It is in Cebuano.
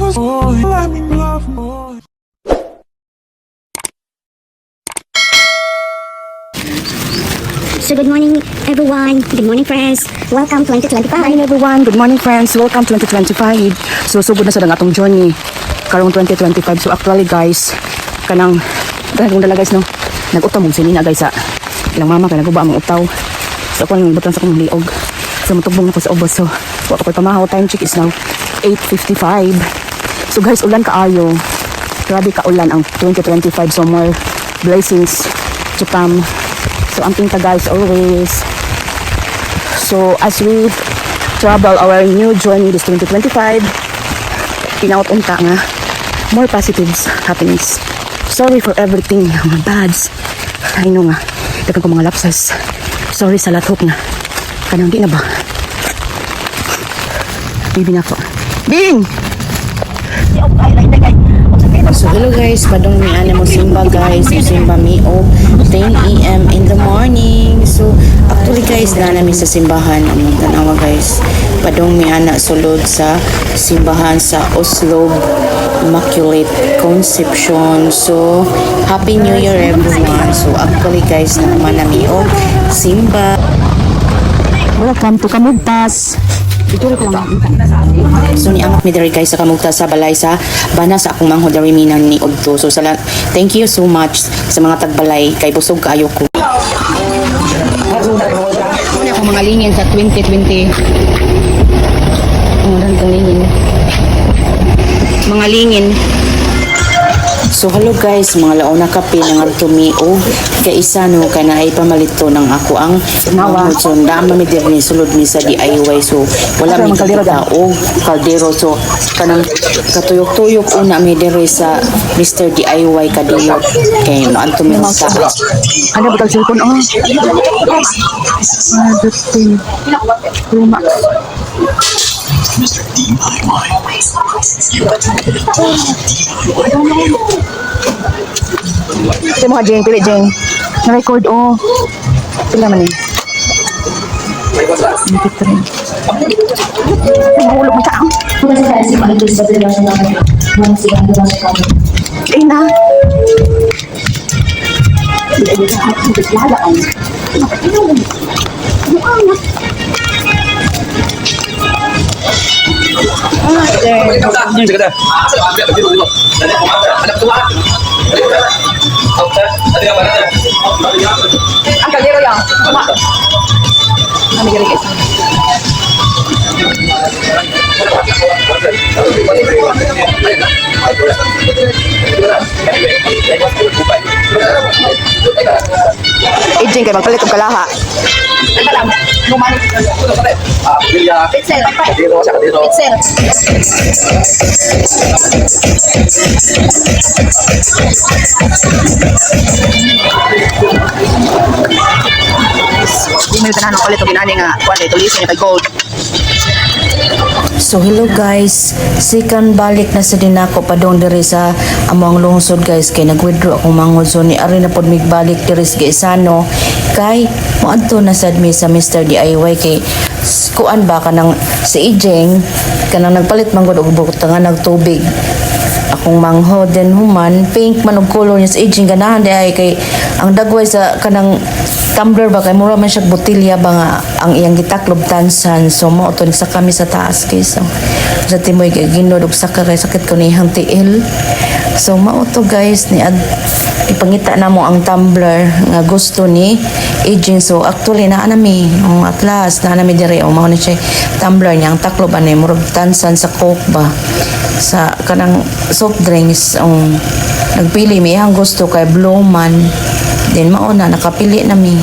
Let me love more. So good morning, everyone. Good morning, friends. Welcome 2025. Morning, everyone. Good morning, friends. Welcome 2025. So sugod na sa atong journey karong 2025. So actually, guys, kanang dahil kong dala, guys, no. Nag-utaw mong sinina, guys, sa ilang mama kay naguba among utaw. So ako ang butan sa akong liog. So mutugbong ako sa ubos. So wa pa ko'y pamahaw. Time check is now 8:55. So guys, ulan kaayo. Grabe ka ulan ang 2025. So more blessings to come. So amping ta, guys, always. So as we travel our new journey this 2025, pinaut unta nga more positives happenings. Sorry for everything, mga bads. I know nga, daghan ko mga lapses. Sorry sa lahat nga. Kanang di na ba? Bibi na ko. Bing! So hello guys, padong mi ana mo simba, guys, mo simba mi og 10 a.m. in the morning. So actually, guys, na nami sa simbahan ang tanawa, guys. Padong mi ana sulod sa simbahan sa Oslob Immaculate Conception. So Happy New Year, everyone. So actually, guys, na nami og simba. Welcome to Camugtas. Ito ko lang. So niangat mi diri, guys, sa Camugtas sa balay sa bana sa akong manghod diri mi ni udto. So sala, thank you so much sa mga tagbalay kay busog kaayo ko. Muna ako mga lingin sa 2020. Ang dami kong lingin. Mga lingin. So hello guys, mga laona kape nangadto mi og kaisa no kay naay pamalito ng ako ang manghod. So dama mi diri, sulod mi sa DIY. So wala Asa mi man kaldero? kakita og kaldero. So kanang katuyok-tuyok una mi diri sa Mr. DIY kadiyot kay moadto mi sa Ano ba tag cellphone? Oh. Ah, 15 Pro Max. Mr. DIY. You DIY. Ito mga Jeng, pili Jeng. Na-record, oh. Pila man eh. 23. Ay, mahulog mo ka. Ay na. Ang kaldero yan. Tama. Ano gari, guys? Ijing kay magpalit og kalaha. Di mo tanan palit og inani nga kuan kay tulisin niya kay gold. So hello guys, second balik na sa dinako padong diri sa among lungsod, guys, kay nag-withdraw akong manghod. So ni ari na pod migbalik diri sa Gaisano kay moadto na sad mi sa Mr. DIY kay kuan ba, kanang si Ijeng kanang nagpalit man gud og butangan nagtubig akong manghod. Then human pink man og color niya. Sa Ijeng ganahan di ay kay ang dagway sa kanang tumbler ba kay mura man siya botilya ba nga ang iyang gitaklob tansan. So mao to sa kami sa taas kay so sa timoy kay ginod og saka kay sakit ko niyang tiil. So mao to, guys, ni ad ipangita na mo ang tumbler nga gusto ni Ejing. So actually naa na mi ang atlas naa na mi diri o mao na siya tumbler niya. Ang taklob ani murag tansan sa Coke ba, sa kanang soft drinks. Ang nagpili mi, ang gusto kay blue man. Then mao na, nakapili na mi.